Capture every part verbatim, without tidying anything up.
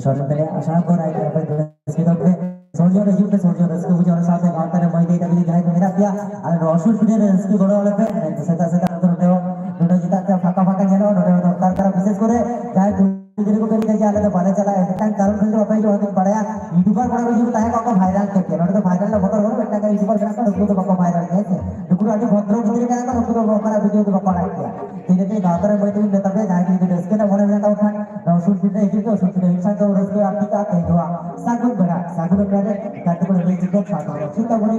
ᱥᱚᱨᱮᱱ ᱛᱟᱞᱮᱭᱟ, ᱟᱥᱟ ᱠᱚ ᱨᱟᱭ ᱠᱚ ᱨᱟᱹᱥᱠᱟᱹ ᱛᱟᱵᱚᱱ ᱯᱮ᱾ ᱥᱚᱨᱡᱚᱱ ᱦᱤᱡᱩᱜ ᱯᱮ, ᱥᱚᱨᱡᱚᱱ ᱨᱟᱹᱥᱠᱟᱹ ᱵᱩᱡᱷᱟᱹᱣ, ᱚᱱᱟ ᱥᱟᱶᱛᱮ ᱜᱟᱶᱛᱟ ᱨᱮ ᱢᱟᱹᱭ ᱫᱟᱹᱭ ᱛᱟᱠᱚ ᱡᱟᱦᱟᱸᱭ ᱠᱚ ᱢᱮᱱᱟᱜ ᱯᱮᱭᱟ, ᱟᱞᱮ ᱱᱚᱣᱟ ᱥᱩᱨ ᱥᱩᱯᱩᱨ ᱨᱮ ᱨᱟᱹᱥᱠᱟᱹ ᱜᱚᱲᱚ ᱟᱞᱮ ᱯᱮ᱾ ᱥᱮᱛᱟᱜ ᱥᱮᱛᱟᱜ ᱟᱹᱛᱩ ᱱᱚᱰᱮ ᱦᱚᱸ, ᱱᱚᱰᱮ ᱪᱮᱫᱟᱜ ᱥᱮ ᱯᱷᱟᱸᱠᱟ ᱯᱷᱟᱸᱠᱟ ᱧᱮᱞᱚᱜᱼᱟ, ᱱᱚᱰᱮ ᱦᱚᱸ ᱫᱚᱨᱠᱟᱨ ᱠᱟᱱᱟ, ᱵᱤᱥᱮᱥ ᱠᱚᱨᱮ ᱡᱟᱦᱟᱸᱭ ᱠᱩᱲᱤ ᱜᱤᱫᱽᱨᱟᱹ ᱠᱚ ᱢᱮᱱ ᱜᱮᱭᱟ ᱡᱮ ᱟᱞᱮ ᱫᱚ ᱵᱟᱞᱮ ᱪᱟᱞᱟᱜᱼᱟ, ᱢᱤᱫᱴᱟᱝ ᱠᱟᱨᱚᱱ ᱠᱷᱟᱹᱛᱤᱨ ᱵᱟᱯᱮ ᱦᱤᱡᱩᱜᱼᱟ, ᱦᱚᱭᱛᱳ ᱵᱟᱲᱟᱭᱟ, ᱤᱭᱩᱴᱩᱵᱟᱨ ᱠᱚᱲᱟ ᱠᱚ ᱡᱩᱫᱤ ᱛᱟᱦᱮᱸ ᱠᱚᱜ ᱠᱚ ᱵᱷᱟᱭᱨᱟᱞ ᱠᱮᱫ ᱜᱮᱭᱟ, ᱱᱚᱰᱮ ᱫᱚ ᱵᱷᱟᱭᱨᱟᱞ ᱨᱮᱱᱟᱜ ᱵᱚᱛᱚᱨ ᱵᱟᱹᱱᱩᱜ, ᱢᱤᱫᱴᱟᱝ ᱜᱟᱱ ᱤᱭᱩᱴᱩᱵᱟᱨ ᱢᱮᱱᱟᱜ ᱠᱚᱣᱟ, ᱱᱩᱠᱩ ᱫᱚ ᱵᱟᱠᱚ ᱵᱷᱟᱭᱨᱟᱞ ᱜᱮᱭᱟ, ᱦᱮᱸ ᱥᱮ? ᱱᱩᱠᱩ ᱫᱚ ᱟᱹᱰᱤ ᱵᱷᱚᱫᱨᱚ ᱜᱤᱫᱽᱨᱟᱹ ᱠᱟᱱᱟ ᱠᱚ, ᱱᱩᱠᱩ ᱫᱚ ᱚᱱᱠᱟᱱᱟᱜ ᱵᱷᱤᱰᱤᱭᱳ ᱫᱚ ᱵᱟᱠᱚ ᱟᱲᱟᱜ ᱜᱮᱭᱟ᱾ ᱴᱷᱤᱠ ᱟᱪᱷᱮ, ᱜᱟᱶᱛᱟ ᱨᱮ ᱢᱟᱹᱭ ᱛᱟᱹᱠᱤᱱ ᱢᱮᱛᱟ ᱯᱮ, ᱡᱟᱦᱟᱸᱭ ᱡᱩᱫᱤ ᱨᱟᱹᱥᱠᱟᱹ ᱨᱮᱱᱟᱜ ᱢᱚᱱᱮ ᱢᱮᱱᱟᱜ ᱛᱟᱵᱚᱱ ᱠᱷᱟᱱ, ᱱᱚᱣᱟ ᱥᱩᱨ ᱯᱤᱴᱷᱟᱹ ᱦᱤᱡᱩᱜ ᱫᱚ, ᱥᱩᱨ ᱯᱤᱴᱷᱟᱹ ᱦᱤᱡᱩᱜ ᱥᱟᱶ ᱛᱮ ᱨᱟᱹᱥᱠᱟᱹ ᱟᱨ ᱴᱷᱤᱠ ᱟᱛᱮ ᱱᱚᱣᱟ ᱥᱟᱹᱜᱩᱱ ᱵᱮᱲᱟ, ᱥᱟᱹᱜᱩᱱ ᱵᱮᱲᱟ ᱨᱮ ᱜᱟᱛᱮ ᱠᱚ ᱞᱟᱹᱭ ᱪᱮᱫ ᱥᱟᱶ ᱛᱮ ᱴᱷᱤᱠ ᱛᱟᱵᱚᱱ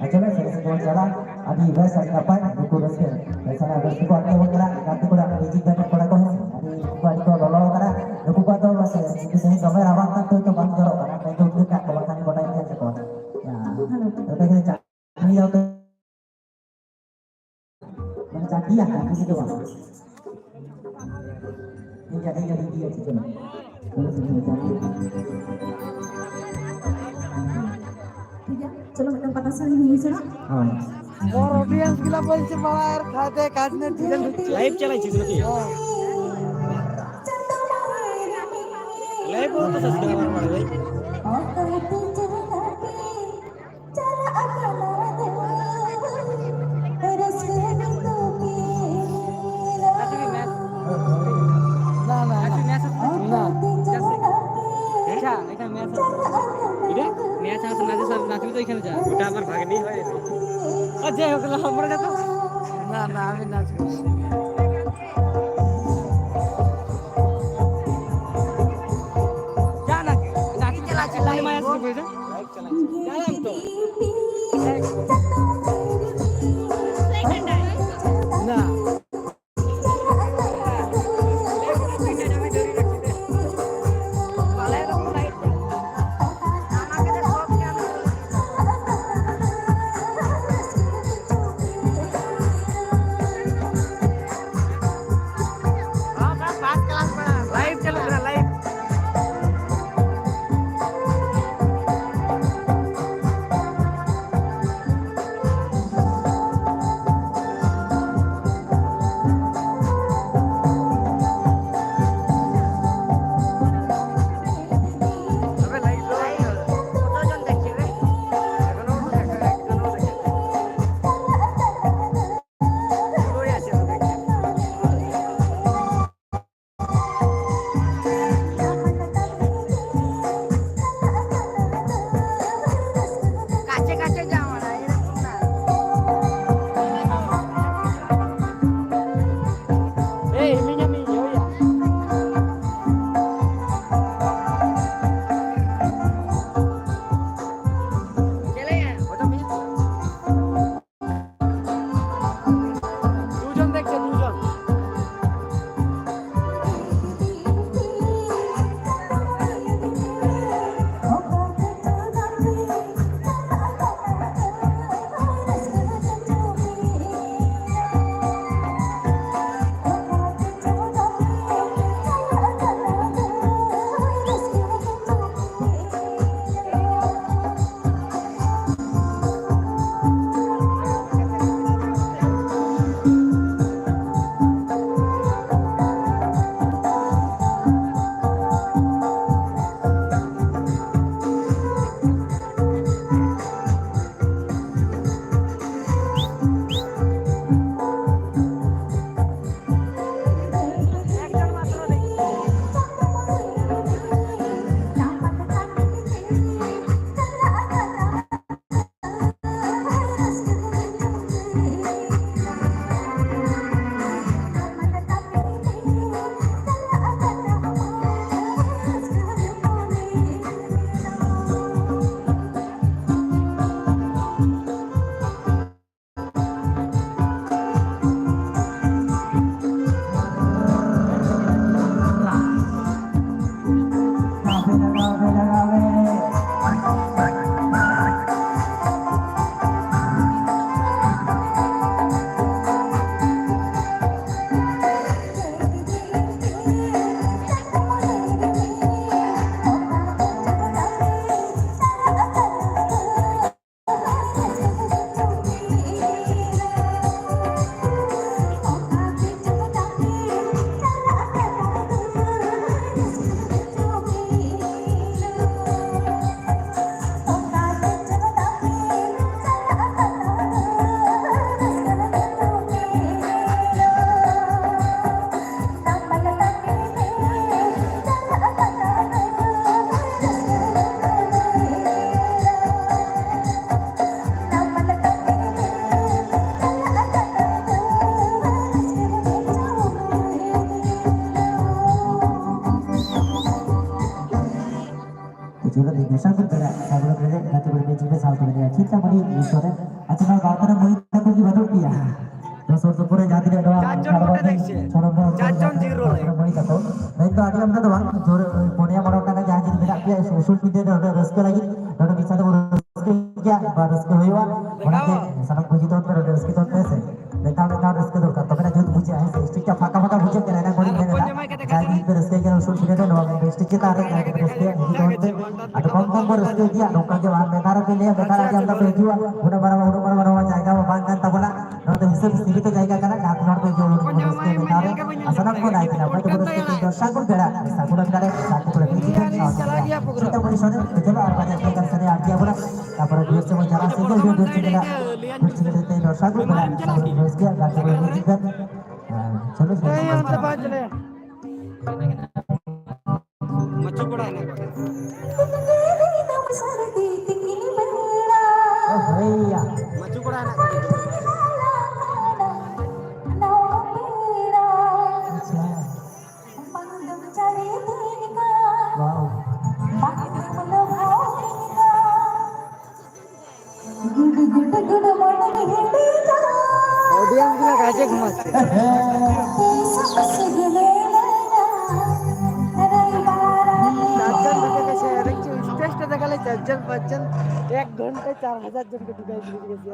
ᱟᱨ ᱪᱚᱞᱚ, ᱥᱮᱨᱮᱧ ᱥᱮᱫ ᱵᱚᱱ ᱪᱟᱞᱟᱜ᱾ ᱟᱹᱰᱤ ᱵᱮᱥ, ᱟᱹᱰᱤ ᱱᱟᱯᱟᱭ, ᱱᱩᱠᱩ ᱨᱟᱹᱥᱠᱟᱹ᱾ ᱮᱱᱠᱷᱟᱱ ᱨᱟᱹᱥᱠᱟ ᱠᱚ ᱟᱹᱰᱤ ᱛᱟᱵᱚᱱ ᱠᱟᱱᱟ, ᱜᱟᱛᱮ ᱠᱚᱲᱟ, ᱢᱤᱭᱩᱡᱤᱠ ᱵᱮᱱᱰ ᱨᱮᱱ ᱠᱚᱲᱟ ᱠᱚ ᱦᱮᱸ ᱥᱮ, ᱟᱹᱰᱤ ᱱᱩᱠᱩ ᱟᱹᱰᱤ ᱠᱚ ᱞᱚᱞᱚ ᱠᱟᱱᱟ᱾ ᱱᱩᱠᱩ ᱠᱚᱣᱟᱜ ᱫᱚ ᱥᱮ ᱡᱩᱫᱤ ᱛᱮᱦᱮᱧ ᱫᱚᱢᱮ ᱨᱟᱵᱟᱝ ᱠᱟᱱ ᱛᱟᱦᱮᱸ ᱛᱚ ᱵᱟᱝ ᱡᱚᱨᱚᱜ ᱠᱟᱱᱟ, ᱢᱮᱱᱫᱚ ᱩᱫᱽᱜᱟᱹᱨ ᱠᱟᱜ ᱠᱚ ᱵᱟᱝᱠᱷᱟᱱ ᱜᱚᱴᱟ ᱧᱮᱞ ᱛᱟᱠᱚᱣᱟ᱾ ᱦᱮᱸ᱾ ᱱᱚᱛᱮ ᱜᱮ ᱪᱟ-, ᱱᱤᱭᱟᱹ ᱚᱠᱛᱚ ᱢᱟᱱᱮ ᱪᱟᱹᱴᱤᱭᱟ ᱠᱟᱱᱟ, ᱠᱩᱥᱤ ᱫᱚ ᱵᱟᱝ᱾ ᱴᱷᱤᱠ ᱜᱮᱭᱟ, ᱴᱷᱤᱠ ᱜᱮᱭᱟ, ᱴᱷᱤᱠ ᱜᱮᱭᱟ, ᱪᱮᱫ ᱦᱚᱸ ᱵᱟᱝ᱾ ᱴᱷᱤᱠ ᱜᱮᱭᱟ, ᱪᱚᱞᱚ ᱢᱤᱫᱴᱟᱝ ᱯᱟᱛᱟ ᱥᱮᱨᱮᱧ ᱦᱩᱭ ᱦᱚᱪᱚᱱᱟ᱾ ᱦᱳᱭ᱾ ᱢᱳᱨ ᱚᱰᱤᱭᱮᱱᱥ ᱜᱤᱞᱟ ᱵᱚᱞᱪᱮ ᱵᱟᱲᱟ ᱟᱨ ᱠᱷᱟᱭᱫᱮ ᱠᱟᱡᱽ ᱱᱮ ᱪᱤᱡᱮᱱ ᱦᱩᱪᱪᱮ᱾ ᱞᱟᱭᱤᱵᱷ ᱪᱟᱞᱟᱜ ᱪᱤᱡ ᱱᱟᱠᱤ? ᱦᱳᱭ᱾ ᱞᱟᱭᱤᱵᱷ ᱵᱚᱞᱛᱮ ᱥᱟᱥᱠᱨᱟᱭᱵᱟᱨ ᱵᱟᱲᱟ ᱞᱟᱭᱤᱵᱷ᱾ ᱪᱟᱞᱟᱜ ᱠᱟᱱᱟ ᱫᱩᱣᱟᱹᱨ, ᱨᱟᱹᱥᱠᱟᱹ ᱱᱤᱛᱚᱜ ᱜᱮ ᱢᱮᱱᱟᱜ᱾ ᱚᱠᱟᱛᱮ ᱪᱟᱞᱟᱜ ᱟᱯᱮ? ᱪᱟᱞᱟᱜ ᱠᱟᱱᱟ ᱫᱩᱣᱟᱹᱨ᱾ ᱟᱪᱪᱷᱟ, ᱱᱤᱭᱟᱹ ᱪᱟᱱᱥ ᱱᱟᱪᱮ ᱥᱟᱨ ᱱᱟᱪᱮ ᱫᱚ ᱮᱠᱷᱟᱱ ᱡᱟ᱾ ᱜᱚᱴᱟ ᱟᱵᱟᱨ ᱵᱷᱟᱜᱽᱱᱤ ᱦᱚᱭ᱾ ᱟᱨ ᱡᱟᱭ ᱦᱳᱠ, ᱦᱚᱲᱢᱚ ᱨᱮ ᱡᱚᱛᱚ᱾ ᱱᱟ, ᱱᱟ, ᱟᱹᱵᱤᱱ ᱱᱟᱪ ᱠᱚ᱾ ᱡᱟ ᱱᱟᱪ, ᱱᱟᱪ ᱪᱟᱞᱟᱜ ᱪᱟᱞᱟᱜ ᱢᱟᱭᱟ ᱥᱮ ᱵᱩᱡᱷᱟᱹᱣ᱾ ᱪᱟᱞᱟᱜ ᱛᱚ᱾ ᱱᱟ᱾ ᱞᱟᱭᱤᱵᱷ ᱪᱟᱹᱞᱩᱜ ᱠᱟᱱᱟ, ᱞᱟᱭᱤᱵᱷ᱾ ᱟᱪᱪᱷᱟ, ᱱᱚᱣᱟ ᱜᱟᱶᱛᱟ ᱨᱮ ᱢᱟᱹᱭ ᱛᱟᱠᱚ ᱜᱮ ᱵᱟᱹᱱᱩᱜ ᱯᱮᱭᱟ? ᱱᱚᱣᱟ ᱥᱩᱨ ᱥᱩᱯᱩᱨ ᱨᱮ ᱡᱟᱦᱟᱸ ᱛᱤᱱᱟᱹᱜ ᱱᱚᱣᱟ ᱪᱟᱨ ᱡᱚᱱ ᱠᱷᱟᱲᱣᱟ ᱱᱚᱰᱮ ᱫᱚ ᱫᱮᱠᱷᱪᱷᱮ᱾ ᱪᱷᱚᱲᱚ ᱵᱚᱱ ᱪᱟᱨ ᱡᱚᱱ ᱡᱤᱨᱳ ᱨᱮ᱾ ᱢᱟᱹᱭ ᱛᱟᱠᱚ, ᱢᱮᱱ ᱫᱚ ᱟᱹᱰᱤ ᱟᱢᱫᱟ ᱫᱚ ᱵᱟᱝ, ᱡᱳᱨ ᱯᱩᱱᱭᱟ ᱢᱚᱬᱮ ᱜᱚᱴᱟᱝ ᱜᱟᱱ ᱡᱟᱦᱟᱸ ᱡᱤᱱᱤᱥ ᱢᱮᱱᱟᱜ ᱯᱮᱭᱟ, ᱩᱥᱩᱞ ᱯᱤᱸᱰᱟᱹ ᱨᱮ ᱱᱚᱰᱮ ᱨᱟᱹᱥᱠᱟᱹ ᱞᱟᱹᱜᱤᱫ ᱱᱚᱰᱮ ᱢᱤᱫ ᱥᱟᱶ ᱛᱮᱵᱚᱱ ᱨᱟᱹᱥᱠᱟᱹᱭ ᱜᱮᱭᱟ, ᱵᱟ ᱨᱟᱹᱥᱠᱟᱹ ᱦᱩᱭᱩᱜᱼᱟ᱾ ᱚᱱᱟᱛᱮ ᱥᱟᱱᱟᱢ ᱠᱚ ᱦᱤᱡᱩᱜ ᱛᱟᱵᱚᱱ ᱯᱮ, ᱱᱚᱰᱮ ᱨᱟᱹᱥᱠᱟᱹ ᱛᱟᱵᱚᱱ ᱯᱮ ᱥᱮ᱾ ᱢᱤᱫ ᱫᱷᱟᱣ ᱢᱤᱫ ᱫᱷᱟᱣ ᱨᱟᱹᱥᱠᱟᱹ ᱫᱚᱨᱠᱟᱨ, ᱛᱚᱵᱮ ᱱᱟ ᱡᱩᱛ ᱵᱩᱡᱷᱟᱹᱜᱼᱟ, ᱦᱮᱸ ᱥᱮ? ᱥᱴᱮᱡᱽ ᱴᱟ ᱯᱷᱟᱸᱠᱟ ᱯᱷᱟᱸᱠᱟ ᱵᱩᱡᱷᱟᱹᱜ ᱠᱟᱱᱟ, ᱮᱱᱟᱝ ᱠᱷᱚᱱᱤᱧ ᱢᱮᱱ ᱮᱫᱟ, ᱡᱟᱦᱟᱸᱭ ᱡᱩᱫᱤ ᱯᱮ ᱨᱟᱹᱥᱠᱟᱹᱭ ᱠᱟᱱᱟ ᱩᱥᱩᱞ ᱯᱤᱸᱰᱟᱹ ᱨᱮ, ᱱᱚᱣᱟ ᱥᱴᱮᱡᱽ ᱪᱮᱛᱟᱱ ᱨᱮ ᱡᱟᱦᱟᱸᱭ ᱠᱚᱯᱮ ᱨᱟᱹᱥᱠᱟᱹᱭᱟ, ᱦᱤᱡᱩᱜ ᱛᱟᱵᱚᱱ ᱯᱮ᱾ ᱟᱫᱚ ᱠᱚᱢ ᱠᱚᱢ ᱵᱚᱱ ᱨᱟᱹᱥᱠᱟᱹᱭ ᱜᱮᱭᱟ, ᱱᱚᱝᱠᱟ ᱜᱮ ᱵᱟᱝ ᱢᱮᱫ ᱫᱷᱟᱨᱮ ᱯᱮ ᱞᱟᱹᱭᱟ, ᱢᱮᱫ ᱫᱷᱟᱨᱮ ᱟᱹᱰᱤ ᱟᱢᱫᱟ ᱯᱮ ᱦᱤᱡᱩᱜᱼᱟ, ᱩᱱᱟᱹᱜ ᱢᱟᱨᱟᱝ, ᱩᱱᱟᱹᱜ ᱢᱟᱨᱟᱝ, ᱢᱟᱨᱟᱝ ᱡᱟᱭᱜᱟ ᱢᱟ ᱵᱟᱝ ᱠᱟᱱ ᱛᱟᱵᱚᱱᱟ᱾ ᱱᱚᱣᱟ ᱫᱚ ᱦᱤᱥᱟᱹᱵ ᱥᱤᱢᱤᱛ ᱡᱟᱭᱜᱟ ᱠᱟᱱᱟ, ᱡᱟᱦᱟᱸ ᱛᱤᱱ ᱦᱚᱲ ᱠᱚ ᱦᱤᱡᱩᱜᱼᱟ, ᱩᱱᱟᱹᱜ ᱜᱮᱵᱚᱱ ᱨᱟᱹᱥᱠᱟᱹᱭᱟ ᱢᱮᱫ ᱫᱷᱟᱣ ᱨᱮ᱾ ᱟᱨ ᱥᱟᱱᱟᱢ ᱠᱚ ᱱᱟᱭ ᱛᱮ ᱱᱟᱯᱟᱭ ᱛᱮᱵᱚᱱ ᱨᱟᱹᱥᱠᱟᱹᱭᱟ, ᱛᱮᱦᱮᱧ ᱫᱚ ᱥᱟᱹᱜᱩᱱ ᱵᱮᱲᱟ, ᱥᱟᱹᱜᱩᱱ ᱵᱮᱲᱟ, ᱥᱟᱹᱜᱩᱱ ᱵᱮᱲᱟ᱾ ᱥᱤᱛᱟᱢᱚᱲᱤ ᱥᱚᱨᱮᱱ ᱯᱮ ᱪᱟᱞᱟᱜᱼᱟ, ᱟᱨ ᱵᱟᱨᱭᱟ ᱯᱮ ᱜᱟᱱ ᱥᱮᱨᱮᱧ ᱟᱨ ᱜᱮᱭᱟ ᱵᱚᱱᱟ᱾ ᱛᱟᱯᱚᱨᱮ ᱰᱷᱮᱨ ᱥᱮ ᱵᱚᱱ ᱪᱟᱞᱟᱜᱼᱟ, ᱥᱤᱸᱜᱟᱹᱲ ᱰᱷᱮᱨ ᱰᱷᱮᱨ ᱥᱮ ᱢᱮᱱᱟᱜᱼᱟ᱾ ᱰᱷᱮᱨ ᱥᱮ ᱰᱷᱮᱨ ᱛᱮ ᱱᱚᱣᱟ ᱥᱟᱹᱜᱩᱱ ᱵᱮᱲᱟ, ᱥᱟᱹᱜᱩᱱ ᱵᱮᱲᱟ, ᱜᱟᱛᱮ ᱠᱚ ᱢᱤᱫ ᱜᱟᱱ᱾ ᱦᱮᱸ, ᱪᱚᱞᱚ, ᱪᱚᱞᱚ, ᱪᱚᱞᱚ᱾ ᱢᱟᱹᱪᱩ ᱠᱚᱲᱟ ᱦᱮᱱᱟᱜ ᱠᱚᱣᱟ᱾ ᱳ ᱵᱷᱟᱭᱟ᱾ ᱢᱟᱹᱪᱩ ᱠᱚᱲᱟ ᱦᱮᱱᱟᱜ ᱠᱚᱣᱟ᱾ ᱟᱪᱪᱷᱟ᱾ ᱚᱰᱤᱭᱮᱱᱥ ᱜᱩᱞᱟ ᱜᱟᱡᱮ ᱜᱷᱩᱢᱟচ্ছে। চারজন লোকের কাছে, আর একটু স্টেজটা দেখালে চারজন, পাঁচজন, এক ঘন্টায় চার হাজার জনকে ঢুকাই দিয়ে গেছে।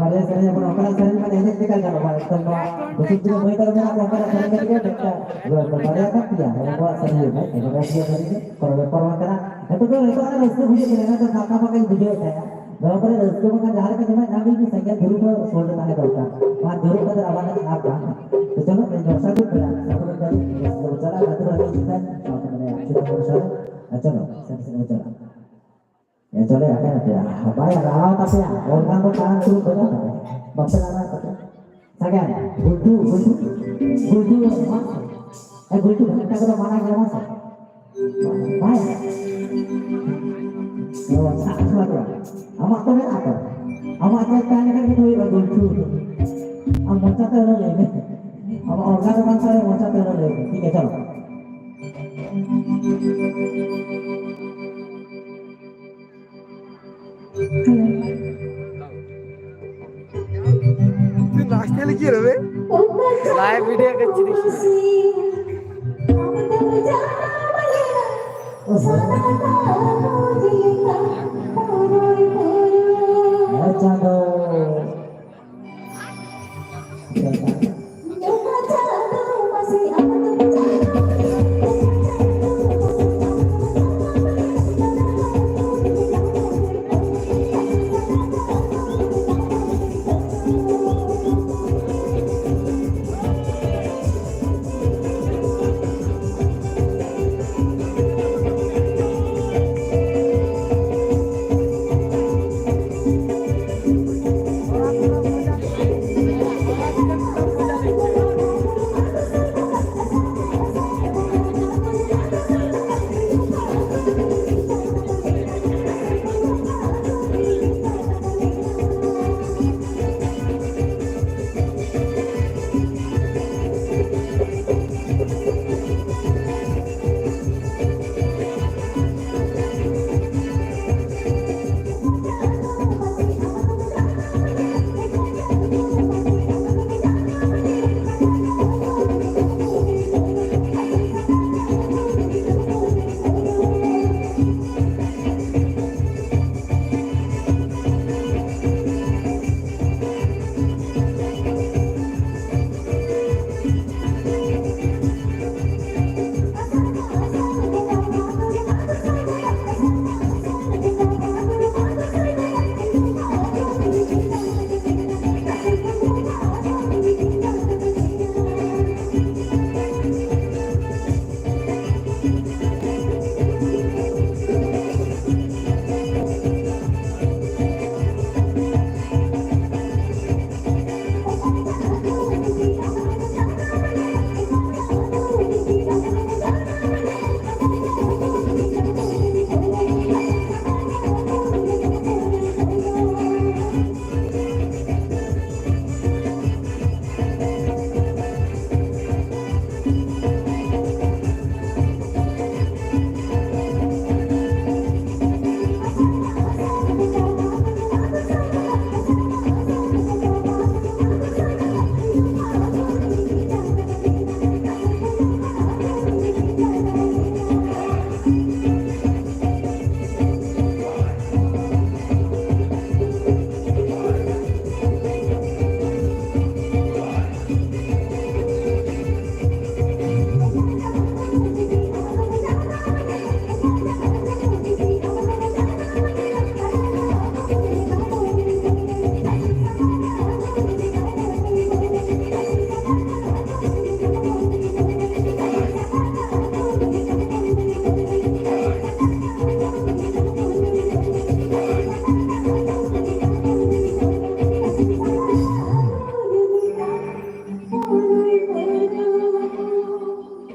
ᱵᱟᱨᱭᱟ ᱥᱮᱨᱮᱧ ᱟᱵᱚᱱ, ᱚᱱᱠᱟᱱᱟᱜ ᱥᱮᱨᱮᱧ ᱢᱟᱱᱮ ᱮᱱᱮᱡ ᱞᱮᱠᱟ ᱜᱟᱱᱚᱜᱼᱟ᱾ ᱮᱠᱫᱚᱢ ᱱᱚᱣᱟ ᱵᱩᱥᱩᱵ ᱡᱩᱫᱤ ᱢᱟᱹᱭ ᱛᱟᱠᱚ ᱢᱮᱱᱟᱜ ᱠᱚᱣᱟ, ᱚᱱᱠᱟᱱᱟᱜ ᱥᱮᱨᱮᱧ ᱠᱟᱛᱮ ᱜᱮ ᱢᱤᱫᱴᱟᱝ ᱵᱟᱨᱭᱟ ᱠᱟᱱ ᱜᱮᱭᱟ, ᱟᱵᱚᱣᱟᱜ ᱥᱮᱨᱮᱧ ᱨᱮ ᱵᱷᱟᱭ, ᱮᱠᱫᱚᱢ ᱨᱟᱹᱥᱤᱭᱟ ᱥᱮᱨᱮᱧ ᱜᱮ, ᱠᱳᱱᱳ ᱵᱮᱯᱟᱨ ᱵᱟᱝ ᱠᱟᱱᱟ᱾ ᱱᱤᱛᱚᱜ ᱫᱚ, ᱱᱤᱛᱚᱜ ᱟᱨᱚ ᱨᱟᱹᱥᱠᱟᱹ ᱵᱩᱡᱷᱟᱹᱜ ᱠᱟᱱᱟ, ᱮᱱᱟᱝ ᱫᱚ ᱯᱷᱟᱸᱠᱟ ᱯᱷᱟᱸᱠᱟᱧ ᱵᱩᱡᱷᱟᱹᱣᱮᱫ ᱛᱟᱦᱮᱸᱜᱼᱟ᱾ ᱱᱚᱣᱟ ᱠᱚᱨᱮ ᱨᱟᱹᱥᱠᱟᱹ ᱵᱟᱝᱠᱷᱟᱱ ᱡᱟᱦᱟᱸ ᱞᱮᱠᱟ ᱡᱚᱢᱟᱜ ᱧᱟᱢ ᱞᱟᱹᱜᱤᱫ ᱥᱮᱸᱜᱮᱞ ᱫᱷᱚᱨᱟᱣ ᱫᱚ ᱥᱩᱨ ᱨᱮ ᱛᱟᱦᱮᱸ ᱫᱚᱨᱠᱟᱨ᱾ ᱵᱟᱝ ᱫᱷᱚᱨᱟᱣ ᱠᱟᱛᱮ ᱟᱵᱟᱨ ᱠᱟᱛᱮ ᱞᱟᱵᱷ ᱵᱟᱝ᱾ ᱛᱚ ᱪᱚᱞᱚ, ᱡᱚᱞᱥᱟ ᱠᱚ ᱯᱮᱲᱟ, ᱥᱟᱵᱚᱱ ᱠᱟᱛᱮ ᱨᱟᱹᱥᱠᱟᱹ ᱵᱚᱱ ᱪᱟᱞᱟᱜᱼᱟ, ᱟᱹᱛᱩ ᱦᱚᱲ ᱠᱚ ᱪᱮᱛᱟᱱ, ᱥᱟᱶᱛᱮ ᱢᱟᱱᱮ ᱟᱹᱛᱩ ᱦᱚᱲ ᱥᱟᱶ, ᱟᱨ ᱪᱚᱞᱚ, ᱥᱮᱱ ᱥᱮᱱ ᱵᱚᱱ ᱪᱟᱞᱟᱜᱼᱟ᱾ ᱮ, ᱪᱚᱞᱮ, ᱟᱯᱮ ᱟᱯᱮᱭᱟ᱾ ᱵᱟᱭ ᱨᱟᱲᱟᱣ ᱛᱟᱯᱮᱭᱟ᱾ ᱚᱱᱠᱟᱱ ᱫᱚ ᱛᱟᱲᱟᱢ ᱛᱩᱞᱩᱡ ᱵᱟᱹᱱᱩᱜ ᱛᱟᱯᱮᱭᱟ᱾ ᱵᱟᱯᱮ ᱨᱟᱲᱟᱣ ᱛᱟᱯᱮᱭᱟ᱾ ᱥᱟᱜᱮᱱ, ᱜᱩᱞᱴᱩ, ᱜᱩᱞᱴᱩ, ᱜᱩᱞᱴᱩ, ᱢᱟ ᱥᱮ᱾ ᱮ, ᱜᱩᱞᱴᱩ, ᱜᱷᱟᱱᱴᱟ ᱠᱚᱫᱚ ᱢᱟᱱᱟ ᱜᱮᱭᱟ, ᱢᱟ ᱥᱮ᱾ ᱵᱟᱭ᱾ ᱚ, ᱟᱪᱪᱷᱟ, ᱟᱪᱪᱷᱟ, ᱟᱪᱪᱷᱟ᱾ ᱟᱢᱟᱜ ᱛᱚ ᱢᱮᱱᱟᱜ ᱛᱚ᱾ ᱟᱢᱟᱜ ᱛᱚ ᱛᱟᱦᱮᱸ ᱞᱮᱠᱷᱟᱱ ᱜᱮ ᱦᱩᱭᱩᱜᱼᱟ, ᱜᱩᱞᱴᱩ᱾ ᱟᱢ ᱢᱚᱪᱟ ᱛᱮ ᱟᱞᱚ ᱞᱟᱹᱭ ᱢᱮ᱾ ᱟᱢᱟᱜ ᱚᱨᱜᱟᱱ ᱨᱮ ᱵᱟᱝ ᱛᱟᱦᱮᱸ, ᱢᱚᱪᱟ ᱛᱮ ᱟᱞᱚ ᱞᱟᱹᱭ ᱢᱮ᱾ ᱴᱷᱤᱠ ᱜᱮᱭᱟ, ᱪᱚᱞᱚ᱾ ᱞᱟᱥᱴ ᱞᱟᱹᱜᱤᱫ ᱨᱮ ᱞᱟᱭᱤᱵᱷ ᱵᱷᱤᱰᱤᱭᱳ ᱠᱚ ᱪᱤᱨᱤ᱾ ᱦᱮᱸ, ᱪᱟᱸᱫᱚ᱾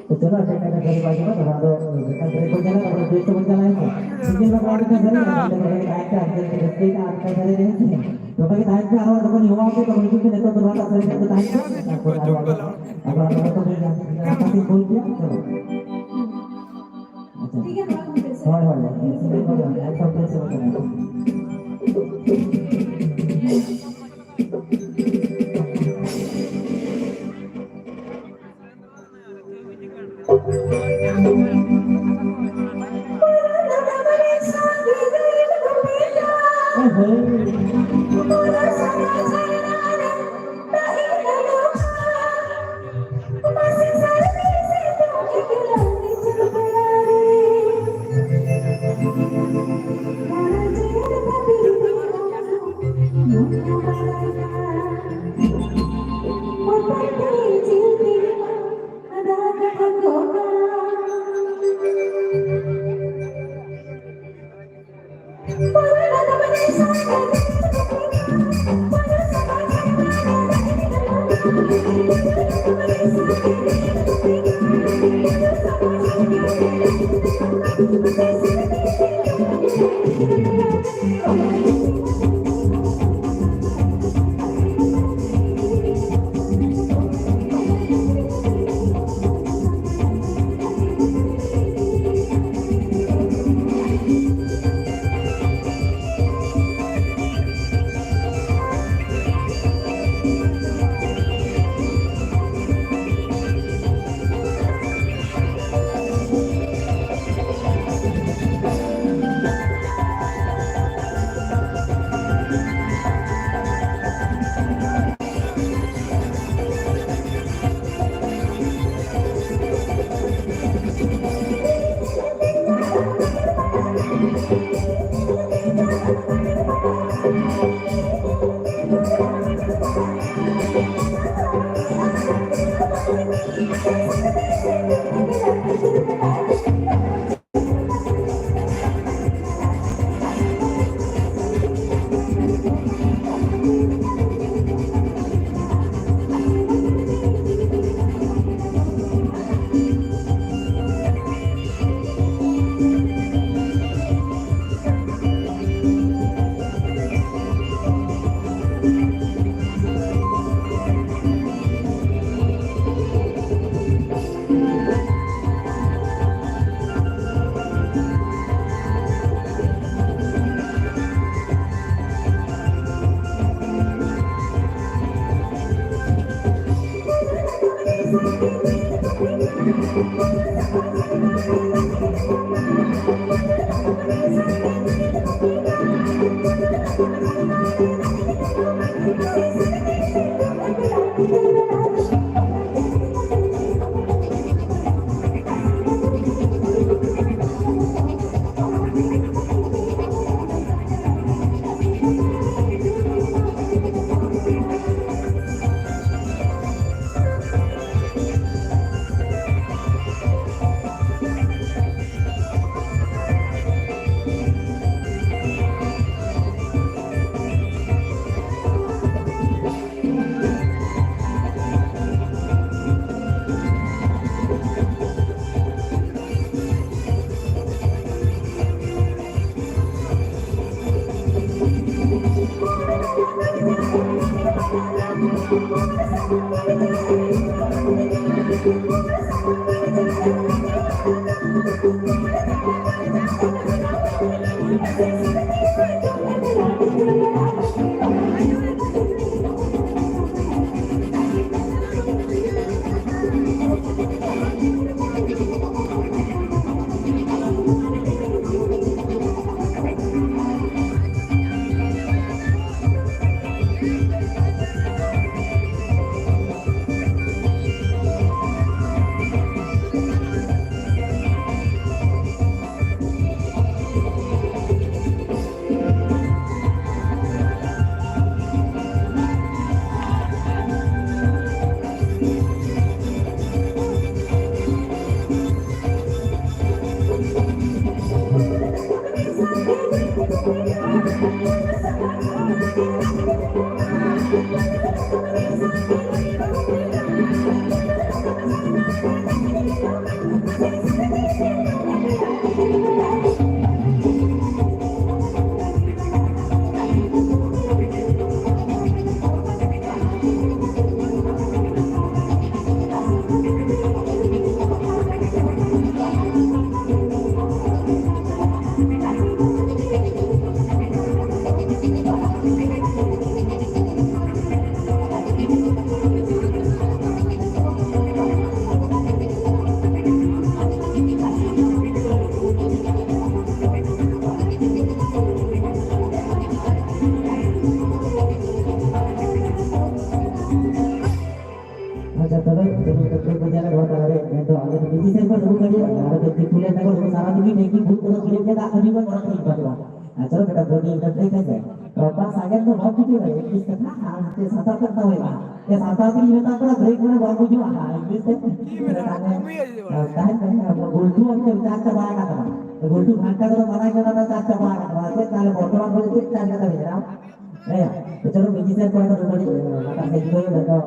ᱛᱚ ᱪᱚᱞᱚ, ᱟᱯᱮ ᱠᱟᱛᱷᱟ ᱥᱟᱹᱨᱤ ᱵᱟᱭ ᱪᱟᱵᱟ, ᱛᱚᱵᱮ ᱟᱫᱚ ᱡᱚᱠᱷᱚᱱ ᱵᱨᱮᱠ ᱵᱚᱱ ᱪᱟᱞᱟᱜᱼᱟ, ᱛᱚᱠᱷᱚᱱ ᱵᱨᱮᱠ ᱛᱮᱵᱚᱱ ᱪᱟᱞᱟᱜᱼᱟ, ᱦᱮᱸ ᱥᱮ? ᱥᱤᱸᱜᱮᱞ ᱵᱟᱵᱟ ᱟᱹᱰᱤ ᱠᱷᱟᱱ ᱥᱟᱹᱨᱤ ᱠᱟᱱᱟ, ᱚᱸᱰᱮ ᱠᱷᱚᱱ ᱜᱮ ᱛᱟᱦᱮᱸ ᱠᱟᱱᱟ, ᱟᱹᱰᱤ ᱠᱷᱟᱱ ᱥᱟᱹᱨᱤ ᱠᱟᱱᱟ, ᱟᱹᱰᱤ ᱠᱷᱟᱱ ᱥᱟᱹᱨᱤ ᱠᱟᱱᱟ, ᱦᱮᱸ ᱥᱮ? ᱡᱚᱛᱚ ᱜᱮ ᱛᱟᱦᱮᱸ ᱠᱟᱱᱟ, ᱟᱨ ᱡᱚᱠᱷᱚᱱ ᱦᱚᱦᱚ ᱟᱯᱮ, ᱛᱚᱠᱷᱚᱱ ᱦᱤᱡᱩᱜ ᱯᱮ, ᱱᱤᱛᱚᱜ ᱫᱚ ᱱᱚᱣᱟᱴᱟᱜ ᱥᱟᱹᱨᱤ ᱠᱟᱱᱟ, ᱛᱟᱦᱮᱸ ᱠᱟᱱᱟ, ᱛᱟᱨᱯᱚᱨ ᱟᱨᱚ ᱟᱵᱚ, ᱟᱵᱚ, ᱟᱵᱚ, ᱟᱵᱚ ᱠᱚ ᱵᱷᱮᱡᱟ, ᱠᱟᱛᱷᱟ ᱠᱚ ᱵᱷᱩᱞ ᱜᱮᱭᱟ, ᱪᱚᱞᱚ᱾ ᱟᱪᱪᱷᱟ᱾ ᱦᱳᱭ, ᱦᱳᱭ, ᱦᱳᱭ, ᱥᱤᱸᱜᱮᱞ ᱵᱟᱵᱟ, ᱮᱠᱫᱚᱢ ᱵᱮᱥ ᱠᱟᱱᱟ᱾ ᱱᱤᱡᱮ ᱥᱮᱫ ᱠᱷᱚᱱ ᱨᱩ ᱫᱟᱲᱮᱭᱟᱜᱼᱟ, ᱟᱨ ᱡᱩᱫᱤ ᱠᱩᱞᱮ ᱛᱟᱠᱚ ᱥᱟᱨᱟ ᱫᱤᱱ ᱜᱮ ᱴᱮᱝᱠᱤ ᱵᱷᱩᱛ ᱠᱚᱫᱚ ᱠᱤᱨᱤᱧ ᱠᱟᱛᱮ ᱟᱹᱠᱷᱨᱤᱧ ᱠᱚ ᱠᱚᱨᱟᱣ ᱠᱤᱨᱤᱧ ᱠᱚᱣᱟ᱾ ᱟᱪᱪᱷᱟ, ᱵᱮᱴᱟ, ᱵᱚᱰᱤ ᱮᱱᱴᱟᱨᱴᱮᱱ ᱦᱮᱸ ᱥᱮ᱾ ᱨᱚᱯᱟ ᱥᱟᱜᱮᱱ ᱫᱚ ᱵᱟᱢ ᱵᱩᱡᱷᱟᱹᱣ ᱫᱟᱲᱮᱭᱟᱜᱼᱟ, ᱤᱝᱞᱤᱥ ᱠᱟᱛᱷᱟ, ᱟᱨ ᱱᱚᱛᱮ ᱥᱟᱱᱛᱟᱲ ᱛᱮ ᱠᱟᱛᱷᱟ ᱦᱩᱭᱩᱜᱼᱟ᱾ ᱮ, ᱥᱟᱱᱛᱟᱲ ᱛᱮ ᱤᱧ ᱢᱮᱛᱟ ᱠᱚᱣᱟ, ᱵᱨᱮᱠ ᱢᱟᱱᱮ ᱵᱟᱢ ᱵᱩᱡᱷᱟᱹᱣᱟ, ᱦᱮᱸ, ᱤᱝᱞᱤᱥ ᱛᱮ᱾ ᱛᱟᱦᱞᱮ, ᱛᱟᱦᱮᱱ ᱛᱟᱦᱮᱱ, ᱜᱩᱞᱴᱩ ᱚᱱᱛᱮ ᱪᱟᱨ ᱪᱟᱵᱟ ᱟᱠᱟᱫ ᱛᱟᱢᱟ᱾ ᱜᱩᱞᱴᱩ ᱜᱷᱟᱱᱴᱟ ᱠᱚᱫᱚ ᱢᱟᱱᱟ ᱜᱮ, ᱚᱱᱟ ᱫᱚ ᱪᱟᱨ ᱪᱟᱵᱟ ᱟᱠᱟᱫ ᱛᱟᱢᱟ᱾ ᱪᱮᱫ ᱛᱟᱦᱞᱮ ᱵᱚᱨᱛᱚᱢᱟᱱ ᱠᱚᱫᱚ ᱪᱮᱫ ᱪᱟᱨ ᱠᱟᱛᱷᱟ ᱵᱮᱱᱟᱣ? ᱦᱮᱸ, ᱮᱪᱚᱞᱚ ᱢᱤᱡᱤᱥᱤᱭᱟᱱ ᱠᱚᱲᱟ ᱠᱚ ᱠᱟᱹᱴᱤᱡ ᱞᱟᱛᱟᱨ ᱥᱮᱫ ᱜᱮ ᱡᱚᱛᱚ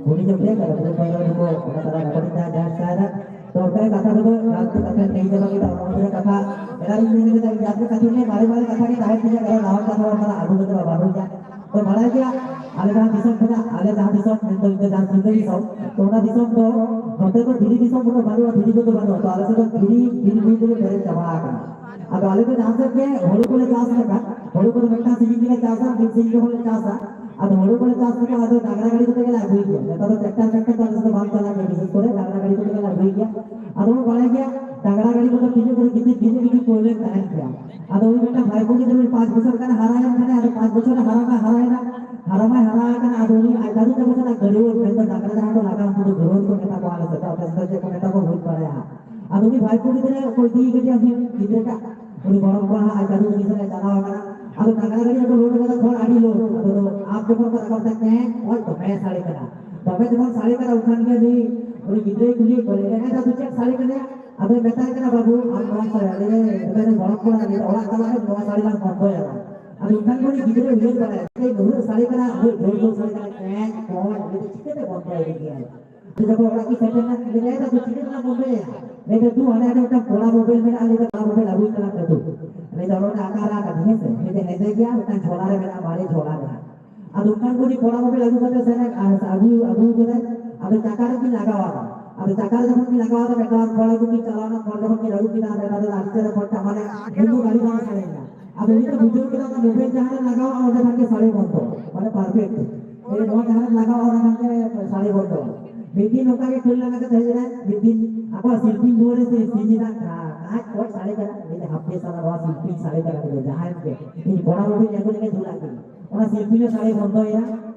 ᱦᱩᱰᱤᱧ ᱧᱚᱜ ᱜᱮᱭᱟ, ᱛᱟᱦᱞᱮ ᱯᱩᱨᱟᱹ ᱯᱟᱭᱨᱟ ᱨᱮᱠᱚ ᱚᱱᱟ ᱛᱟᱞᱟ ᱨᱮᱠᱚ ᱰᱟᱱᱥ ᱮᱫᱟ᱾ ᱛᱚ ᱚᱱᱠᱟ ᱜᱮ ᱠᱟᱛᱷᱟ ᱠᱚᱫᱚ ᱨᱟᱡᱽ ᱠᱚ ᱠᱟᱛᱷᱟ ᱞᱟᱹᱭ ᱪᱟᱵᱟ ᱠᱮᱫᱟ, ᱚᱱᱟ ᱢᱚᱫᱽᱫᱷᱮ ᱨᱮ ᱠᱟᱛᱷᱟ ᱮᱱᱟᱝ ᱤᱧ ᱢᱮᱱ ᱠᱮᱫᱟ, ᱡᱟᱦᱟᱸ ᱠᱟᱛᱷᱟ ᱜᱮ ᱛᱟᱦᱮᱸ ᱛᱤᱧᱟ, ᱠᱟᱨᱚᱱ ᱱᱟᱣᱟ ᱠᱟᱛᱷᱟ ᱚᱱᱠᱟᱱᱟᱜ ᱟᱹᱜᱩ ᱠᱟᱛᱮ ᱵᱟᱵᱚᱱ ᱨᱚᱲ ᱜᱮᱭᱟ᱾ ᱛᱚ ᱵᱟᱲᱟᱭ ᱜᱮᱭᱟ, ᱟᱞᱮ ᱡᱟᱦᱟᱸ ᱫᱤᱥᱚᱢ ᱠᱷᱚᱱᱟᱜ, ᱟᱞᱮ ᱡᱟᱦᱟᱸ ᱫᱤᱥᱚᱢ ᱢᱮᱱᱫᱚ ᱤᱧ ᱫᱚ ᱡᱟᱦᱟᱸ ᱥᱤᱞᱫᱟᱹ ᱫᱤᱥᱚᱢ, ᱛᱚ ᱚᱱᱟ ᱫᱤᱥᱚᱢ ᱫᱚ ᱱᱚᱛᱮ ᱫᱚ ᱫᱷᱤᱨᱤ ᱫᱤᱥᱚᱢ ᱩᱱᱟᱹᱜ ᱵᱟᱹᱱᱩᱜᱼᱟ, ᱫᱷᱤᱨᱤ ᱠᱚᱫᱚ ᱵᱟᱹᱱᱩᱜᱼᱟ, ᱛᱚ ᱟᱞᱮ ᱥᱮᱫ ᱫᱚ ᱫᱷᱤᱨᱤ ᱵᱤᱨ ᱵᱤᱨ ᱛᱮᱜᱮ ᱯᱮᱨᱮᱡ ᱪᱟᱵᱟ ᱟᱠᱟᱱᱟ᱾ ᱟᱫᱚ ᱟᱞᱮ ᱫᱚ ᱡᱟᱦᱟᱸ ᱥᱮᱫ ᱜᱮ ᱦᱩᱲᱩ ᱠᱚᱞᱮ ᱪᱟᱥ ᱞᱮᱠᱷᱟᱱ, ᱦᱩᱲᱩ ᱠᱚᱫᱚ ᱢᱤᱫᱴᱟᱝ ᱥᱤᱡᱤᱱ ᱜᱮᱞᱮ ᱪᱟᱥᱟ, ᱢᱤᱫ ᱥᱤᱡᱤᱱ ᱜᱮ ᱦᱩᱲᱩ ᱞᱮ ᱪᱟᱥᱟ᱾ ᱟᱫᱚ ᱦᱩᱲᱩ ᱠᱚᱞᱮ ᱪᱟᱥ ᱞᱮᱠᱷᱟᱱ ᱟᱫᱚ ᱰᱟᱝᱨᱟ ᱜᱟᱹᱰᱤ ᱠᱚᱛᱮ ᱜᱮᱞᱮ ᱟᱹᱜᱩᱭ ᱜᱮᱭᱟ᱾ ᱱᱮᱛᱟᱨ ᱫᱚ ᱴᱨᱟᱠᱴᱟᱨ ᱯᱷᱮᱠᱴᱟᱨ ᱫᱚ ᱟᱞᱮ ᱥᱮᱫ ᱫᱚ ᱵᱟᱝ ᱪᱟᱞᱟᱜ ᱜᱮᱭᱟ, ᱵᱤᱥᱮᱥ ᱠᱚᱨᱮ ᱰᱟᱝᱨᱟ ᱜᱟᱹᱰᱤ ᱠᱚᱛᱮ ᱜᱮᱞᱮ ᱟᱹᱜᱩᱭ ᱜᱮᱭᱟ᱾ ᱟᱫᱚ ᱵᱚᱱ ᱵᱟᱲᱟᱭ ᱜᱮᱭᱟ, ᱰᱟᱝᱨᱟ ᱜᱟᱹᱰᱤ ᱠᱚᱫᱚ ᱛᱤᱱᱟᱹᱜ ᱠᱚᱨᱮ ᱠᱤᱪᱷᱩ ᱠᱤᱪᱷᱩ ᱠᱤᱪᱷᱩ ᱯᱨᱚᱵᱞᱮᱢ ᱛᱟᱦᱮᱱ ᱜᱮᱭᱟ᱾ ᱟᱫᱚ ᱩᱱᱤ ᱢᱤᱫᱴᱟᱝ ᱵᱷᱟᱭᱯᱳ ᱜᱤᱫᱽᱨᱟᱹ ᱯᱟᱸᱪ ᱵᱚᱪᱷᱚᱨ ᱜᱟᱱ ᱦᱟᱨᱟᱭᱮᱱ ᱠᱷᱟᱱᱮ, ᱟᱫᱚ ᱯᱟᱸᱪ ᱵᱚᱪᱷᱚᱨ ᱦᱟᱨᱟ ᱢᱟ ᱦᱟᱨᱟᱭᱮᱱᱟ, ᱦᱟᱨᱟ ᱢᱟᱭ ᱦᱟᱨᱟ ᱟᱠᱟᱱᱟ, ᱟᱫᱚ ᱩᱱᱤ ᱟᱡ ᱫᱟᱫᱩ ᱛᱟᱠᱚ ᱥᱟᱞᱟᱜ ᱜᱟᱹᱰᱣᱟᱹ, ᱢᱮᱱᱫᱚ ᱰᱟᱝᱨᱟ ᱡᱟᱦᱟᱸ ᱠᱚ ᱞᱟᱜᱟᱣ, ᱩᱱᱠᱩ ᱫᱚ ᱜᱟᱹᱲᱣᱟᱹ ᱠᱚ ᱢᱮᱛᱟ ᱠᱚᱣᱟ ᱟᱞᱮ ᱥᱮᱫ ᱫᱚ, ᱟᱯᱮ ᱥᱮᱫ ᱫᱚ ᱪᱮᱫ ᱠᱚ ᱢᱮᱛᱟ ᱠᱚᱣᱟ ᱵᱟᱹᱧ ᱵᱟᱲᱟᱭᱟ ᱦᱟᱸᱜ᱾ ᱟᱫᱚ ᱩᱱᱤ ᱵᱷᱟᱭᱯᱳ ᱜᱤᱫᱽᱨᱟᱹ ᱚᱠᱚᱭ ᱤᱫᱤ ᱠᱟᱫᱮᱭᱟ ᱩᱱᱤ ᱜᱤᱫᱽᱨᱟᱹ ᱴᱟᱜ, ᱩᱱᱤ ᱜᱚᱲᱚᱢ ᱠᱚᱲᱟ ᱦᱟᱸᱜ ᱟᱡ ᱫᱟᱫᱩ ᱛᱟᱹᱠᱤᱱ ᱥᱟᱞᱟᱜ ᱮ ᱪᱟᱞᱟᱣ ᱟᱠᱟᱱᱟ᱾ ᱟᱫᱚ ᱰᱟᱝᱨᱟ ᱜᱟᱹᱰᱤ ᱨᱮᱠᱚ ᱞᱳᱰ ᱠᱟᱫᱟ, ᱠᱷᱚᱲ ᱟᱹᱰᱤ ᱞᱳᱰ᱾ ᱟᱫᱚ ᱟᱯ ᱡᱚᱠᱷᱚᱱ ᱠᱚ ᱨᱟᱠᱟᱵ ᱫᱟ, ᱠᱮᱸ ᱠᱚᱸᱭ ᱫᱚᱢᱮ ᱥᱟᱰᱮ ᱠᱟᱱᱟ᱾ ᱫᱚᱢᱮ ᱡᱚᱠᱷᱚᱱ ᱥᱟᱰᱮ ᱠᱟᱱᱟ, ᱩᱱᱠᱷᱟᱱ ᱜᱮ ᱩᱱᱤ, ᱩᱱᱤ ᱜᱤᱫᱽᱨᱟᱹᱭ ᱠᱩᱞᱤᱭᱮᱫ ᱠᱚᱣᱟ, ᱞᱟᱹᱭ ᱫᱟ, "ᱮ ᱫᱟᱫᱩ, ᱪᱮᱫ ᱥᱟᱰᱮ ᱠᱟᱱᱟ?" ᱟᱫᱚᱭ ᱢᱮᱛᱟᱭ ᱠᱟᱱᱟ, "ᱵᱟᱹᱵᱩ, ᱟᱢ ᱱᱚᱣᱟ ᱥᱟᱰᱮ, ᱟᱞᱮ ᱨᱮᱱ ᱜᱚᱲᱚᱢ ᱠᱚᱲᱟ, ᱞᱟᱹᱭ ᱫᱟ, ᱚᱲᱟᱜ ᱪᱟᱞᱟᱜ ᱢᱮ, ᱱᱚᱣᱟ ᱥᱟᱰᱮ ᱞᱟᱝ ᱵᱚᱱᱫᱚᱭᱟ ᱞᱟᱝ᱾" ᱟᱫᱚ ᱩᱱᱠᱷᱟᱱ ᱜᱮ ᱩᱱᱤ ᱜᱤᱫᱽᱨᱟᱹᱭ ᱩᱭᱦᱟᱹᱨ ᱵᱟᱲᱟᱭᱟ, "ᱪᱮᱫ ᱩᱱᱟᱹᱜ ᱥᱟᱰᱮ ᱠᱟᱱᱟ, ᱩᱱᱟᱹᱜ ᱡᱳᱨ ᱡᱳᱨ ᱥᱟᱰᱮ ᱠᱟᱱᱟ, ᱠᱮᱸ ᱠᱚᱸᱭ, ᱞᱟᱹᱭ ᱫᱟ, ᱪᱤᱠᱟᱹᱛᱮ ᱵᱚᱱᱫᱚᱭ ᱞᱟᱹᱜᱤᱫ ᱟᱭ?" ᱟᱫᱚ ᱡᱚᱠᱷᱚᱱ ᱚᱲᱟᱜ ᱠᱤᱱ ᱥᱮᱴᱮᱨ ᱮᱱᱟ, ᱞᱟᱹᱭ ᱫᱟ, "ᱮ ᱫᱟᱫᱩ, ᱪᱤᱠᱟᱹ ᱠᱟᱱᱟ ᱵᱚᱱᱫᱚᱭᱟ?" ᱞᱟᱹᱭ ᱫᱟ, "ᱫᱩ, ᱦᱟᱸᱰᱮ, ᱦᱟᱸᱰᱮ ᱢᱤᱫᱴᱟᱝ ᱯᱚᱲᱟ ᱢᱳᱵᱟᱭᱤᱞ ᱢᱮᱱᱟᱜᱼᱟ", ᱞᱟᱹᱭ ᱫᱟ, "ᱯᱚᱲᱟ ᱢᱳᱵᱟᱭᱤᱞ ᱟᱹᱜᱩᱭ ᱛᱟᱞᱟᱝ ᱢᱮ ᱫᱩ᱾" ᱞᱟᱹᱭ ᱫᱟ, "ᱚᱱᱟ ᱟᱠᱟ ᱨᱟᱜᱟ ᱦᱮᱸ ᱥᱮ?" ᱞᱟᱹᱭ ᱫᱟ, "ᱦᱮᱸᱫᱮ ᱜᱮᱭᱟ, ᱢᱤᱫᱴᱟᱝ ᱡᱷᱚᱞᱟ ᱨᱮ ᱢᱮᱱᱟᱜᱼᱟ, ᱢᱟᱨᱮ ᱡᱷᱚᱞᱟ ᱨᱮ ᱦᱟᱸᱜ᱾" ᱟᱫᱚ ᱚᱱᱠᱟᱱ ᱠᱚ ᱩᱱᱤ ᱯᱚᱲᱟ ᱢᱳᱵᱟᱭᱤᱞ ᱟᱹᱜᱩ ᱠᱟᱛᱮ ᱥᱮᱱ ᱮ, ᱟᱨ ᱟᱹᱜᱩ, ᱟᱹᱜᱩ ᱠᱟᱫᱟᱭ᱾ ᱟᱫᱚ ᱪᱟᱠᱟ ᱨᱮᱠᱤᱱ ᱞᱟᱜᱟᱣ ᱟᱫᱟ᱾ ᱟᱫᱚ ᱪᱟᱠᱟ ᱨᱮ ᱡᱚᱠᱷᱚᱱ ᱠᱤᱱ ᱞᱟᱜᱟᱣ ᱟᱫᱟ, ᱢᱤᱫᱴᱟᱝ ᱯᱚᱲᱟ ᱟᱹᱜᱩ ᱠᱤᱱ ᱪᱟᱞᱟᱣ ᱮᱱᱟ, ᱯᱚᱲᱟ ᱡᱚᱠᱷᱚᱱ ᱠᱤᱱ ᱟᱹᱜᱩ ᱠᱮᱫᱟ, ᱢᱤᱫᱴᱟᱝ ᱫᱚ ᱟᱹᱰᱤ ᱪᱮᱦᱨᱟ ᱯᱚᱲᱟ ᱢᱟᱱᱮ ᱩᱱᱫᱚ ᱜᱟᱹᱰᱤ ᱵᱟᱝ ᱥᱟᱰᱮ ᱠᱟᱱᱟ᱾ ᱟᱫᱚ ᱩᱱᱤ ᱫᱚ ᱵᱩᱡᱷᱟᱹᱣ ᱠᱮᱫᱟ, ᱚᱱᱟ ᱢᱳᱵᱟᱭᱤᱞ ᱡᱟᱦᱟᱸ ᱨᱮ ᱞᱟᱜᱟᱣᱟ, ᱚᱸᱰᱮ ᱠᱷᱟᱱ ᱜᱮ ᱥᱟᱰᱮ ᱵᱚᱱᱫᱚ, ᱢᱟᱱᱮ ᱯᱟᱨᱯᱷᱮᱠᱴ᱾ ᱮ, ᱱᱚᱣᱟ ᱡᱟᱦᱟᱸ ᱨᱮ ᱞᱟᱜᱟᱣᱟ, ᱚᱱᱟ ᱠᱷᱟᱱ ᱜᱮ ᱥᱟᱰᱮ ᱵᱚᱱᱫᱚ᱾ ᱢᱤᱫ ᱫᱤᱱ ᱱᱚᱝᱠᱟ ᱜᱮ ᱠᱷᱮᱞ ᱞᱟᱸᱜᱟ ᱠᱟᱛᱮ ᱦᱮᱡ ᱮᱱᱟᱭ, ᱢᱤᱫ ᱫᱤᱱ ᱟᱠᱚᱣᱟᱜ ᱥᱤᱞᱯᱤᱧ ᱫᱩᱣᱟᱹᱨ ᱨᱮ ᱥᱮ ᱥᱤᱧ ᱮᱱᱟ, ᱠᱟ-, ᱠᱟᱡ ᱠᱚᱡ ᱥᱟᱰᱮ ᱠᱟᱱᱟ, ᱞᱟᱹᱭ ᱫᱟ, "ᱦᱟᱯᱮ ᱥᱟᱞᱟ, ᱱᱚᱣᱟ ᱥᱤᱞᱯᱤᱧ ᱥᱟᱰᱮ ᱠᱟᱱᱟ, ᱞᱟᱹᱭ ᱫᱟ, ᱡᱟᱦᱟᱸᱭ ᱜᱮ, ᱤᱧ ᱠᱚᱲᱟ ᱠᱚ ᱴᱷᱮᱱ ᱟᱹᱜᱩ ᱞᱮᱠᱷᱟᱱ ᱡᱷᱩᱞᱟᱜ ᱜᱤᱧ᱾" ᱚᱱᱟ ᱥᱤᱞᱯᱤᱧ ᱦᱚᱸ ᱥᱟᱰᱮ ᱵᱚᱱᱫᱚᱭᱮᱱᱟ᱾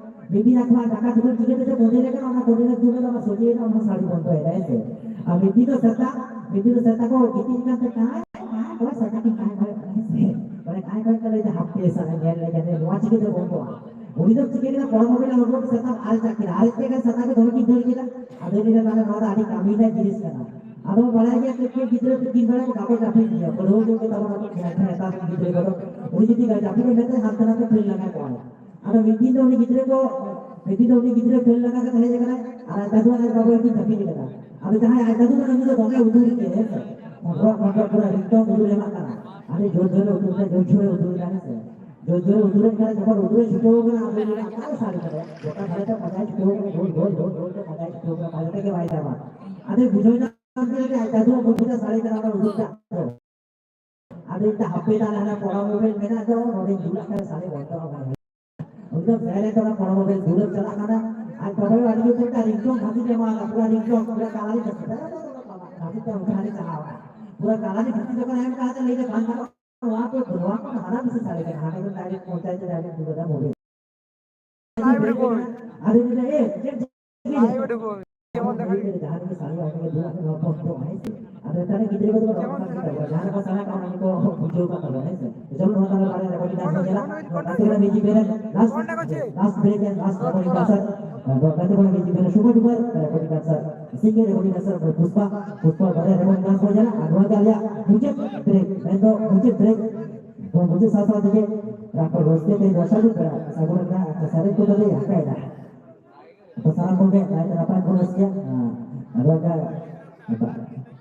ᱢᱤᱫ ᱫᱤᱱ ᱟᱠᱚᱣᱟᱜ ᱫᱟᱠᱟ ᱴᱩᱠᱩᱡ ᱪᱤᱠᱟᱹ ᱛᱮᱪᱚ ᱵᱚᱱᱫᱚ ᱞᱮᱠᱷᱟᱱ, ᱚᱱᱟ ᱠᱚᱸᱰᱮᱞ ᱨᱮ ᱫᱩᱞ ᱞᱮᱫᱟ, ᱚᱱᱟ ᱥᱚᱡᱷᱮᱭᱮᱱᱟ, ᱚᱱᱟ ᱥᱟᱰᱮ ᱵᱚᱱᱫᱚᱭᱮᱱᱟ, ᱦᱮᱸ ᱥᱮ᱾ ᱟᱨ ᱢᱤᱫ ᱫᱤᱱ ᱫᱚ ᱥᱮᱛᱟ, ᱢᱤᱫ ᱫᱤᱱ ᱫᱚ ᱥᱮᱛᱟ ᱠᱚ ᱜᱤᱛᱤᱡ ᱠᱟᱱ ᱛᱮ ᱠᱟᱸᱭ ᱠᱟᱸᱭ ᱠᱚ ᱥᱮᱛᱟ ᱠᱤᱱ ᱠᱟᱸᱭ ᱠᱚᱭᱚᱜ ᱠᱟᱱᱟ ᱥᱮ᱾ ᱢᱟᱱᱮ ᱠᱟᱸᱭ ᱠᱚᱭᱚᱜ ᱠᱟᱱᱟ ᱡᱮ ᱦᱟᱯᱮ ᱥᱟᱞᱟ ᱧᱮᱞ ᱞᱮᱜᱮ ᱡᱮ ᱱᱚᱣᱟ ᱪᱤᱠᱟᱹᱛᱮ ᱵᱚᱱᱫᱚᱜᱼᱟ᱾ ᱩᱱᱤ ᱫᱚ ᱪᱤᱠᱟᱹ ᱠᱮᱫᱟ, ᱯᱚᱨᱚᱵᱽ ᱦᱩᱭ ᱞᱮᱱᱟ, ᱩᱱᱠᱩ ᱥᱮᱛᱟ ᱟᱨ ᱪᱟᱜ ᱠᱮᱫᱟ, ᱟᱨ ᱪᱮᱫ ᱥᱮᱛᱟ ᱠᱚ ᱫᱚᱢᱮ ᱠᱤᱱ ᱫᱟᱹᱲ ᱠᱮᱫᱟ᱾ ᱟᱫᱚ ᱞᱟᱹᱭ ᱫᱟ, ᱛᱟᱦᱞᱮ ᱱᱚᱣᱟ ᱫᱚ ᱟᱹᱰᱤ ᱠᱟᱹᱢᱤ ᱨᱮᱱᱟᱜ ᱡᱤᱱᱤᱥ ᱠᱟᱱᱟ᱾ ᱟᱫᱚ ᱵᱟᱲᱟᱭ ᱜᱮᱭᱟ ᱠᱟᱹᱡ ᱠᱟᱹᱡ ᱜᱤᱫᱽᱨᱟᱹ ᱫᱚ ᱠᱤᱱ ᱵᱟᱲᱟᱭ ᱠᱚ ᱵᱟᱠᱚ ᱡᱟᱹᱯᱤᱫ ᱜᱮᱭᱟ, ᱯᱟᱹᱴᱷᱩᱣᱟᱹ ᱠᱚ ᱛᱟᱵᱚᱱ ᱟᱵᱚ ᱱᱮᱛᱟᱨ ᱨᱮᱱ ᱜᱤᱫᱽᱨᱟᱹ ᱠᱚᱫᱚ᱾ ᱩᱱᱤ ᱡᱩᱫᱤ ᱡᱟᱹᱯᱤᱫ ᱮ ᱢᱮᱱᱛᱮ ᱦᱟᱱᱛᱮ ᱱᱟᱛᱮ ᱠᱷᱟᱹᱲ ᱞᱟᱜᱟ ᱠᱚᱣᱟᱭ᱾ ᱟᱫᱚ ᱢᱤᱫ ᱫᱤᱱ ᱫᱚ ᱩᱱᱤ ᱜᱤᱫᱽᱨᱟᱹ ᱠᱚ, ᱢᱤᱫ ᱫᱤᱱ ᱫᱚ ᱩᱱᱤ ᱜᱤᱫᱽᱨᱟᱹ ᱠᱷᱟᱹᱲ ᱞᱟᱜᱟ ᱠᱟᱛᱮ ᱦᱮᱡ ᱟᱠᱟᱱᱟᱭ, ᱟᱨ ᱟᱡ ᱫᱟᱫᱩ ᱟᱨ ᱟᱡ ᱵᱟᱵᱟ ᱠᱤᱱ ᱡᱟᱹᱯᱤᱫ ᱟᱠᱟᱫᱟ᱾ ᱟᱫᱚ ᱡᱟᱦᱟᱸᱭ ᱟᱡ ᱫᱟᱫᱩ ᱠᱟᱱᱟ, ᱩᱱᱤ ᱫᱚ ᱫᱚᱢᱮ ᱩᱫᱩᱨ ᱠᱮᱫ, ᱦᱮᱸ ᱥᱮ? ᱵᱷᱚᱸᱰᱨᱚ ᱵᱷᱚᱸᱰᱨᱚ ᱯᱩᱨᱟᱹ ᱮᱠᱫᱚᱢ ᱩᱫᱩᱨ ᱮᱢᱟᱜ ᱠᱟᱱᱟ᱾ ᱟᱹᱰᱤ ᱡᱳᱨ ᱡᱳᱨᱮ ᱩᱫᱩᱨ ᱠᱮᱫᱟ, ᱡᱳᱨ ᱡᱳᱨᱮ ᱩᱫᱩᱨ ᱮᱫᱟ, ᱦᱮᱸ ᱥᱮ? ᱡᱳᱨ ᱡᱳᱨᱮ ᱩᱫᱩᱨᱮᱫ ᱠᱷᱟᱱ ᱡᱚᱠᱷᱚᱱ ᱩᱫᱩᱨᱮ ᱪᱷᱩᱴᱟᱹᱣ ᱠᱟᱱᱟ, ᱟᱫᱚ ᱞᱟᱹᱭᱫᱟ, "ᱚᱠᱟᱨᱮ ᱥᱟᱹᱲᱤ ᱠᱟᱱᱟ?" ᱜᱚᱴᱟ ᱫᱷᱟᱨᱮ ᱛᱮ ᱯᱟᱸᱡᱟᱭ ᱪᱷᱩᱴᱟᱹᱣ ᱠᱟᱱᱟ, ᱜᱳᱞ ᱜᱳᱞ ᱜᱳᱞ ᱜᱳᱞ ᱛᱮ ᱯᱟᱸᱡᱟᱭ ᱪᱷᱩᱴᱟᱹᱣ ᱠᱟᱱᱟ, ᱯᱟᱸᱡᱟ ᱛᱮᱜᱮ ᱵᱟᱭ ᱧᱟᱢᱟ᱾ ᱟᱫᱚᱭ ᱵᱩᱡᱷᱟᱹᱣ ᱧᱟᱢ ᱠᱮᱫᱟ ᱡᱮ ᱟᱡ ᱫᱟᱫᱩᱣᱟᱜ ᱵᱩᱫᱷᱤ ᱨᱮ ᱥᱟᱹᱲᱤ ᱠᱟᱱᱟ ᱚᱱᱟ ᱩᱫᱩᱨ ᱴᱟᱜ ᱫᱚ᱾ ᱟᱫᱚ ᱤᱧ ᱫᱚ ᱦᱟᱯᱮ ᱛᱟᱦᱞᱮ ᱦᱟᱱᱟ ᱯᱚᱲᱟ ᱢᱳᱵᱟᱭᱤᱞ ᱢᱮᱱᱟᱜ ᱫᱚ, ᱱᱚᱰᱮᱧ ᱫᱩᱲᱩᱵ ᱠᱟᱱᱟ, ᱥᱟᱹᱲᱤ ᱵᱚᱱᱫᱚ ᱟᱠᱟᱱᱟ᱾ ᱩᱱᱤ ᱫᱚ ᱵᱮᱨᱮ ᱛᱚᱨᱟ ᱯᱚᱲᱟ ᱢᱳᱵᱟᱭᱤᱞ ᱫᱩᱲᱩᱵ ᱪᱟᱞᱟᱜ ᱠᱟᱱᱟ᱾ ᱟᱡ ᱵᱟᱵᱟᱭ ᱟᱹᱰᱤ ᱡᱳᱨ ᱢᱤᱫᱴᱟᱝ ringtone ᱦᱟᱹᱥᱤ ᱡᱚᱢᱟ ᱟᱠᱟᱫ, ᱯᱩᱨᱟ ringtone, ᱯᱩᱨᱟ ᱠᱟᱞᱟᱨᱤ ᱦᱟᱹᱥᱤ, ᱦᱟᱹᱥᱤ ᱛᱮ ᱩᱱᱤ ᱦᱟᱹᱱᱤ ᱪᱟᱞᱟᱣ ᱮᱱᱟ᱾ ᱯᱩᱨᱟ ᱠᱟᱞᱟᱨᱤ ᱦᱟᱹᱥᱤ ᱡᱚᱠᱷᱚᱱ ᱮᱢ ᱠᱟᱫᱟ, ᱞᱟᱹᱭ ᱫᱟ, "ᱵᱟᱝ ᱜᱟᱱᱚᱜ, ᱱᱚᱣᱟ ᱠᱚ, ᱱᱚᱣᱟ ᱠᱚ ᱦᱟᱱᱟ ᱵᱮᱥᱤ ᱥᱟᱹᱲᱤ ᱠᱟᱱᱟ, ᱦᱟᱱᱟ ᱫᱚ direct ᱯᱚᱧᱪᱟᱭᱮᱛ ᱨᱮ direct ᱫᱩᱲᱩᱵ ᱮᱱᱟ ᱢᱳᱵᱟᱭᱤᱞ᱾" ᱟᱫᱚ ᱞᱟᱹᱭ ᱫᱟ, "ᱮ, ᱪᱮᱫ ᱪᱤᱠᱟᱹᱭᱮᱱᱟ?" ᱡᱮᱢᱚᱱ ᱫᱮᱠᱷᱟ ᱡᱟᱦᱟᱸ ᱨᱮᱜᱮ ᱥᱟᱹᱨᱤ ᱦᱚᱲ ᱠᱚᱜᱮ ᱫᱩᱲᱩᱵ ᱠᱟᱱᱟ, ᱦᱚᱯᱚᱱ ᱦᱚᱯᱚᱱ, ᱦᱮᱸ ᱥᱮ? ᱟᱫᱚ ᱱᱮᱛᱟᱨ ᱨᱮᱱ ᱜᱤᱫᱽᱨᱟᱹ ᱠᱚᱫᱚ ᱠᱚ ᱨᱚᱲ ᱠᱟᱱ ᱜᱮᱛᱟ ᱠᱚᱣᱟ, ᱡᱟᱦᱟᱸ ᱨᱮᱠᱚ ᱥᱮᱬᱟ ᱠᱟᱜᱼᱟ, ᱚᱱᱟ ᱜᱮᱠᱚ ᱵᱩᱡᱷᱟᱹᱣ ᱠᱟᱜ ᱛᱟᱵᱚᱱᱟ, ᱦᱮᱸ ᱥᱮ? ᱪᱚᱞᱚ, ᱱᱚᱣᱟ ᱛᱟᱦᱞᱮ ᱵᱟᱨᱭᱟ recording dance ᱵᱚᱱ ᱧᱮᱞᱟ᱾ ᱱᱚᱣᱟ ᱜᱟᱛᱮ ᱠᱚᱲᱟ music band, last, last break and last recording dancer, ᱱᱚᱣᱟ ᱜᱟᱛᱮ ᱠᱚᱲᱟ music band, ᱥᱩᱵᱷ ᱫᱩᱵᱟᱨ, recording dancer, singer recording dancer, ᱯᱩᱥᱯᱟ, ᱯᱩᱥᱯᱟ ᱵᱟᱨᱭᱟ recording dance ᱵᱚᱱ ᱧᱮᱞᱟ᱾ ᱟᱨ ᱱᱚᱣᱟ ᱜᱮ ᱟᱞᱮᱭᱟᱜ ᱢᱩᱪᱟᱹᱫ break, ᱢᱮᱱᱫᱚ ᱢᱩᱪᱟᱹᱫ break, ᱢᱩᱪᱟᱹᱫ ᱥᱟᱶ ᱥᱟᱶ ᱛᱮᱜᱮ ᱨᱟᱯᱚᱲ ᱨᱟᱹᱥᱠᱟᱹ ᱛᱮ ᱫᱚᱥᱟᱨ ᱯᱮᱲᱟ ᱥᱟᱹᱜᱩᱱ ᱨᱮᱱᱟᱜ ᱥᱟᱨᱮᱡ ᱠᱚ ᱛᱟᱞᱮ ᱟᱠᱟᱭᱮᱱᱟ᱾ ᱟᱫᱚ ᱥᱟᱱᱟᱢ ᱠᱚᱜᱮ ᱱᱟᱭᱛᱮ ᱱᱟᱯᱟᱭ ᱵᱚᱱ ᱨᱟᱹᱥᱠᱟᱹᱭᱟ᱾ ᱦᱮᱸ, ᱟᱫᱚ ᱚᱱᱠᱟ,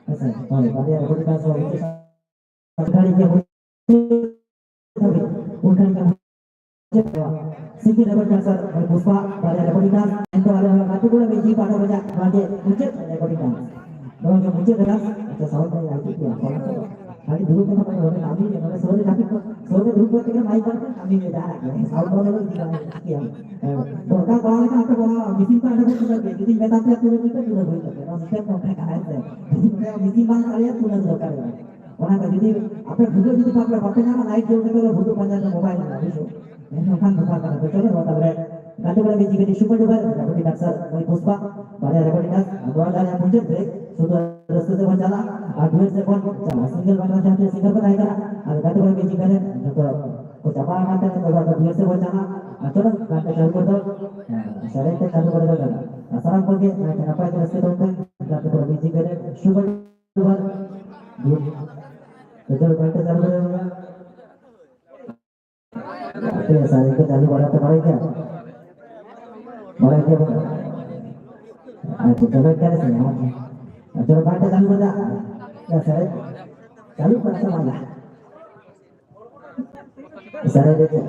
ᱦᱮᱸ ᱥᱮ? ᱦᱳᱭ, ᱵᱟᱨᱭᱟ ᱨᱮᱠᱚᱨᱰᱤᱝ ᱰᱟᱱᱥ ᱦᱚᱸ ᱦᱩᱭᱩᱜ ᱠᱟᱱᱟ᱾ ᱥᱟᱱᱛᱟᱲᱤ ᱜᱮ ᱦᱩᱭ ᱫᱷᱟᱹᱵᱤᱡ, ᱚᱱᱠᱟᱱ ᱠᱟᱱᱟ᱾ ᱥᱤᱝᱜᱤᱝ ᱨᱮᱠᱚᱨᱰᱤᱝ ᱰᱟᱱᱥᱟᱨ ᱯᱩᱥᱯᱟ, ᱵᱟᱨᱭᱟ ᱨᱮᱠᱚᱨᱰᱤᱝ ᱰᱟᱱᱥ, ᱮᱱᱛᱮ ᱟᱞᱮ ᱦᱚᱸ ᱜᱟᱛᱮ ᱠᱚᱲᱟ ᱢᱤᱫ ᱡᱤ ᱯᱟᱴᱟ ᱵᱟᱡᱟ, ᱱᱚᱣᱟ ᱜᱮ ᱢᱩᱪᱟᱹᱫ ᱨᱮᱠᱚᱨᱰᱤᱝ ᱰᱟᱱᱥ᱾ ᱱᱚᱣᱟ ᱜᱮ ᱢᱩᱪᱟᱹᱫ ᱨᱮ ᱰᱟᱱᱥ᱾ ᱟᱪᱪᱷᱟ, ᱥᱟᱣᱩᱱᱰ ᱫᱚ ᱟᱹᱰᱤ ᱜᱮᱭᱟ᱾ ᱠᱷᱟᱹᱞᱤ ᱫᱩᱲᱩᱵ ᱠᱟᱛᱮ ᱱᱚᱰᱮ ᱠᱟᱹᱢᱤ ᱨᱮ, ᱱᱚᱰᱮ ᱥᱩᱨ ᱨᱮ ᱡᱟᱹᱯᱤᱫ ᱠᱚ, ᱥᱩᱨ ᱨᱮ ᱫᱩᱲᱩᱵ ᱠᱟᱛᱮ ᱜᱮ ᱢᱟᱭᱤᱠ ᱵᱟᱝ ᱠᱷᱟᱱ ᱠᱟᱹᱢᱤ ᱨᱮ ᱡᱟᱦᱟᱱᱟᱜ ᱜᱮ᱾ ᱥᱟᱣᱩᱱᱰ ᱫᱚ ᱟᱹᱰᱤ ᱜᱮᱭᱟ᱾ ᱫᱚᱨᱠᱟᱨ ᱯᱟᱲᱟᱣ ᱞᱮᱠᱷᱟᱱ ᱟᱯᱮ ᱚᱱᱟ ᱢᱮᱥᱤᱱ ᱠᱚ ᱟᱹᱰᱤ ᱠᱚ ᱛᱩᱞᱟᱹᱣ ᱜᱮᱭᱟ᱾ ᱡᱩᱫᱤ ᱢᱮᱛᱟ ᱯᱮᱭᱟ ᱛᱩᱞᱟᱹᱣ ᱯᱮ, ᱛᱩᱞᱟᱹᱣ ᱦᱩᱭ ᱛᱟᱯᱮᱭᱟ᱾ ᱱᱚᱣᱟ ᱥᱤᱥᱴᱮᱢ ᱱᱚᱝᱠᱟ ᱠᱟᱱᱟ, ᱦᱮᱸ ᱥᱮ? ᱡᱩᱫᱤ ᱢᱮᱥᱤᱱ ᱵᱟᱝ ᱥᱟᱰᱮᱭᱟ, ᱛᱩᱞᱟᱹᱣ ᱫᱚᱨᱠᱟᱨ ᱜᱮ᱾ ᱚᱱᱟ ᱠᱚ ᱡᱩᱫᱤ ᱟᱯᱮ ᱵᱷᱩᱜᱟᱹᱜ ᱡᱩᱫᱤ ᱵᱟᱯᱮ, ᱵᱟᱯᱮ ᱧᱟᱢᱟ, ᱞᱟᱭᱤᱴ ᱡᱩᱞ ᱠᱟᱛᱮ ᱵᱷᱩᱜᱟᱹᱜ ᱯᱟᱸᱡᱟ ᱨᱮ ᱢᱳᱵᱟᱭᱤᱞ ᱢᱮᱱᱟᱜᱼᱟ, ᱵᱩᱡᱷᱟᱹᱣ? ᱮᱱᱠᱷᱟᱱ ᱵᱮᱯᱟᱨ ᱠᱟᱱᱟ᱾ ᱛᱚ ᱪᱚᱞᱚ, ᱱᱚᱣᱟ ᱛᱟᱯᱚᱨᱮ ᱜᱟᱛᱮ ᱠᱚᱲᱟ music guide super duper recording dancer ᱢᱟᱹᱭ ᱯᱩᱥᱯᱟ, ᱵᱟᱨᱭᱟ ᱨᱮᱠᱚᱨᱰᱤᱝ ᱰᱟᱱᱥ, ᱱᱚᱣᱟ ᱨᱮᱱᱟᱜ ᱢᱩᱪᱟᱹᱫ ᱨᱮ ᱥᱩᱫᱷᱩ ᱨᱟᱹᱥᱠᱟᱹ ᱥᱮᱫ ᱵᱚᱱ ᱪᱟᱞᱟᱜᱼᱟ ᱟᱨ ᱰᱩᱭᱮᱴ ᱥᱮᱫ ᱵᱚᱱ ᱪᱟᱞᱟᱜᱼᱟ᱾ ᱥᱤᱝᱜᱮᱞ ᱵᱟᱠᱷᱨᱟ ᱡᱟᱦᱟᱸ ᱛᱤᱱᱟᱹᱜ ᱥᱤᱝᱜᱟᱨ ᱠᱚ ᱛᱟᱦᱮᱸ ᱠᱟᱱᱟ, ᱟᱨ ᱜᱟᱛᱮ ᱠᱚᱲᱟ ᱢᱤᱭᱩᱡᱤᱠ ᱜᱟᱭᱤᱰ ᱡᱚᱛᱚ ᱠᱚ ᱪᱟᱵᱟ ᱟᱠᱟᱱ ᱛᱮ ᱱᱤᱛᱚᱜ ᱫᱚ ᱟᱫᱚ ᱰᱩᱭᱮᱴ ᱥᱮᱫ ᱵᱚᱱ ᱪᱟᱞᱟᱜᱼᱟ᱾ ᱟᱨ ᱪᱚᱞᱚ ᱜᱟᱛᱮ ᱪᱟᱞᱩ ᱠᱚ ᱫᱚ, ᱦᱮᱸ, ᱥᱮᱨᱮᱧ ᱛᱮ ᱪᱟᱞᱩ ᱠᱚ ᱫᱚ᱾ ᱟᱨ ᱥᱟᱱᱟᱢ ᱠᱚᱜᱮ ᱱᱟᱭᱛᱮ ᱱᱟᱯᱟᱭ ᱛᱮ ᱨᱟᱹᱥᱠᱟᱹ ᱛᱟᱵᱚᱱ ᱯᱮ᱾ ᱜᱟᱛᱮ ᱠᱚᱲᱟ ᱢᱤᱭᱩᱡᱤᱠ ᱜᱟᱭᱤᱰ ᱥᱩᱯᱟᱨ ᱰᱩᱯᱟᱨ᱾ ᱪᱚᱞᱚ ᱜᱟᱛᱮ ᱪᱟᱞᱩ ᱠᱚ ᱫᱚ᱾ ᱟᱯᱮ ᱥᱮᱨᱮᱧ ᱠᱚ ᱪᱟᱹᱞᱩ ᱵᱟᱲᱟ ᱯᱮ ᱵᱟᱲᱟᱭ ᱜᱮᱭᱟ? ᱵᱟᱲᱟᱭ ᱜᱮᱭᱟ ᱵᱚᱱ? ᱟᱪᱪᱷᱟ, ᱪᱚᱞᱚ ᱮᱱᱠᱷᱟᱱ ᱥᱮᱨᱮᱧ᱾ ᱟᱪᱪᱷᱟ, ᱪᱚᱞᱚ ᱵᱟᱝ ᱯᱮ ᱪᱟᱹᱞᱩ ᱠᱟᱫᱟ? ᱭᱟ ᱥᱮᱨᱮᱧ ᱪᱟᱹᱞᱩ ᱠᱟᱱᱟ ᱥᱮ ᱵᱟᱝ? ᱥᱮᱨᱮᱧ ᱨᱮ ᱪᱮᱫ?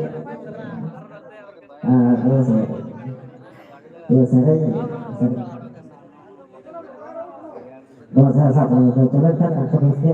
ᱦᱮᱸ, ᱦᱮᱸ, ᱥᱮᱨᱮᱧ᱾ ᱤᱭᱟᱹ, ᱥᱮᱨᱮᱧ, ᱥᱮᱨᱮᱧ᱾ ᱱᱚᱣᱟ ᱡᱟᱦᱟᱸ ᱥᱟᱵ ᱦᱩᱭ ᱠᱟᱱᱟ, ᱪᱚᱞᱚᱱ ᱠᱷᱟᱱ ᱚᱱᱛᱮ ᱵᱮᱥ ᱜᱮ᱾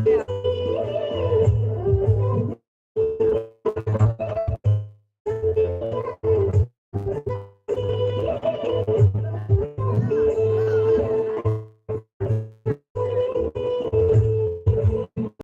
Yeah.